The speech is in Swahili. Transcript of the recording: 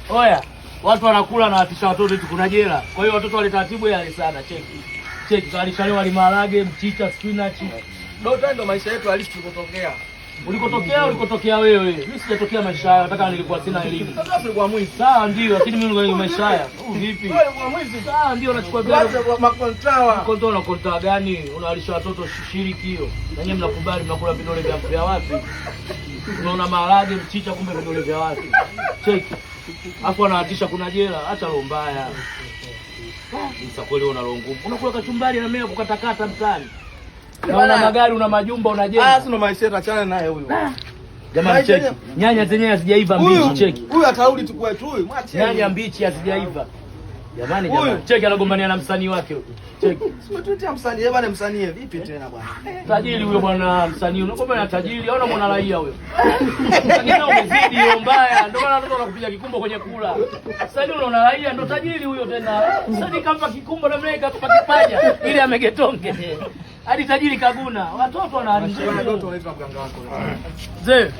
Oya, watu wanakula na watisha watoto eti kuna jela. Kwa hiyo watoto wale taratibu yale sana, cheki. Cheki, kalishalewa wali maharage, mchicha, spinach. Dota ndo maisha yetu halisi tulikotokea. Ulikotokea ulikotokea wewe. Mimi sijatokea maisha haya, nataka nilikuwa sina elimu. Sasa tulikuwa mwizi. Sawa ndio, lakini mimi nilikuwa maisha haya. Vipi? Wewe ulikuwa mwizi. Sawa ndio, unachukua gari. Tuache makontrawa. Kontoa na kontoa gani? Unawalisha watoto shiriki hiyo. Na nyinyi mnakubali mnakula vidole vya wapi? Unaona maharage, mchicha, kumbe vidole vya watu. Cheki. Hapo anawatisha kuna jela, acha roho mbaya. Sasa kweli una roho ngumu. Unakula kachumbari na mimi kukatakata mtaani. Na una magari, una majumba, unajenga. Ah, si ndo maisha yetu, achana naye huyu. Jamani cheki. Nyanya zenyewe hazijaiva mbichi, cheki. Huyu atarudi tu kwetu huyu, mwache. Nyanya mbichi hazijaiva. Jamani Huyu. jamani. Cheki anagombania na msanii wake huyu. Cheki. Tumetuitia msanii, bwana msanii vipi tena bwana? Tajiri huyo bwana msanii, unakwambia na tajiri, au mwana raia huyo? Msanii umezidi hiyo mbaya, ndio maana watoto wanakupiga kikumbo kwenye kula. Msanii unaona raia ndio tajiri huyo tena. Msanii kampa kikumbo na mimi kampa kipaja ili amegetonge. Hadi tajiri kaguna. Watoto wana Bwana Doto unaitwa mganga wako. Mzee,